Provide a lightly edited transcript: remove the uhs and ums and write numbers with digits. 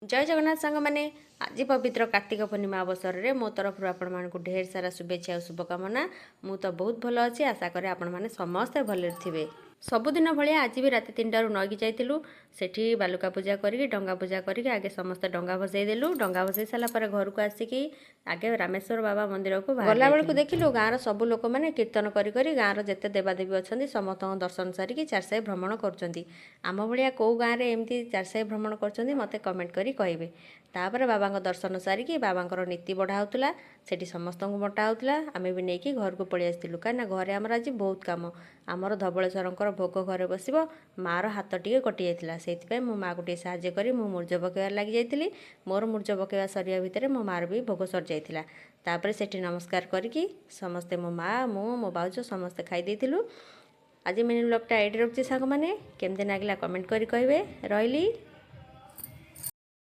ଜୟ ଜଗନ୍ନାଥ ସାଙ୍ଗମାନେ, ଆଜି ପବିତ୍ର କାର୍ତ୍ତିକ ପୂର୍ଣ୍ଣିମା ଅବସରରେ ମୋ ତରଫରୁ ଆପଣମାନଙ୍କୁ ଢେର ସାରା ଶୁଭେଚ୍ଛା ଆଉ ଶୁଭକାମନା। ମୁଁ ତ ବହୁତ ଭଲ ଅଛି, ଆଶା କରେ ଆପଣମାନେ ସମସ୍ତେ ଭଲରେ ଥିବେ। ସବୁଦିନ ଭଳିଆ ଆଜି ବି ରାତି 3ଟାରୁ ନଈକି ଯାଇଥିଲୁ। ସେଠି ବାଲୁକା ପୂଜା କରିକି, ଡଙ୍ଗା ପୂଜା କରିକି ଆଗେ ସମସ୍ତେ ଡଙ୍ଗା ଭସେଇ ଦେଲୁ। ଡଙ୍ଗା ଭସେଇ ସାରିଲା ପରେ ଘରକୁ ଆସିକି ଆଗେ ରାମେଶ୍ୱର ବାବା ମନ୍ଦିରକୁ ଗଲାବେଳକୁ ଦେଖିଲୁ ଗାଁର ସବୁ ଲୋକମାନେ କୀର୍ତ୍ତନ କରି କରି ଗାଁର ଯେତେ ଦେବାଦେବୀ ଅଛନ୍ତି ସମସ୍ତଙ୍କ ଦର୍ଶନ ସାରିକି ଚାରିସାହି ଭ୍ରମଣ କରୁଛନ୍ତି। ଆମ ଭଳିଆ କେଉଁ ଗାଁରେ ଏମିତି ଚାରିସାହି ଭ୍ରମଣ କରୁଛନ୍ତି, ମୋତେ କମେଣ୍ଟ କରି କହିବେ। ତାପରେ ବାବାଙ୍କ ଦର୍ଶନ ସାରିକି ବାବାଙ୍କର ନୀତି ବଢ଼ା ହେଉଥିଲା, ସେଠି ସମସ୍ତଙ୍କୁ ବଣ୍ଟା ହେଉଥିଲା। ଆମେ ବି ନେଇକି ଘରକୁ ପଳେଇ ଆସିଥିଲୁ, କାହିଁକିନା ଘରେ ଆମର ଆଜି ବହୁତ କାମ। ଆମର ଧବଳେଶ୍ୱରଙ୍କର ଭୋଗ ଘରେ ବସିବ। ମାଆର ହାତ ଟିକେ କଟିଯାଇଥିଲା, ସେଇଥିପାଇଁ ମୁଁ ମାଆକୁ ଟିକେ ସାହାଯ୍ୟ କରି ମୁଁ ମୁର୍ଜ ପକାଇବାରେ ଲାଗିଯାଇଥିଲି। ମୋର ମୁର୍ଜ ପକାଇବା ସରିବା ଭିତରେ ମୋ ମାଆର ବି ଭୋଗ ସରିଯାଇଥିଲା। ତାପରେ ସେଠି ନମସ୍କାର କରିକି ସମସ୍ତେ, ମୋ ମାଆ, ମୁଁ, ମୋ ଭାଉଜ ସମସ୍ତେ ଖାଇ ଦେଇଥିଲୁ। ଆଜି ମିନି ବ୍ଲଗ୍ଟା ଏଇଠି ରଖୁଛି ସାଙ୍ଗମାନେ। କେମିତି ଲାଗିଲା କମେଣ୍ଟ କରି କହିବେ। ରହିଲି।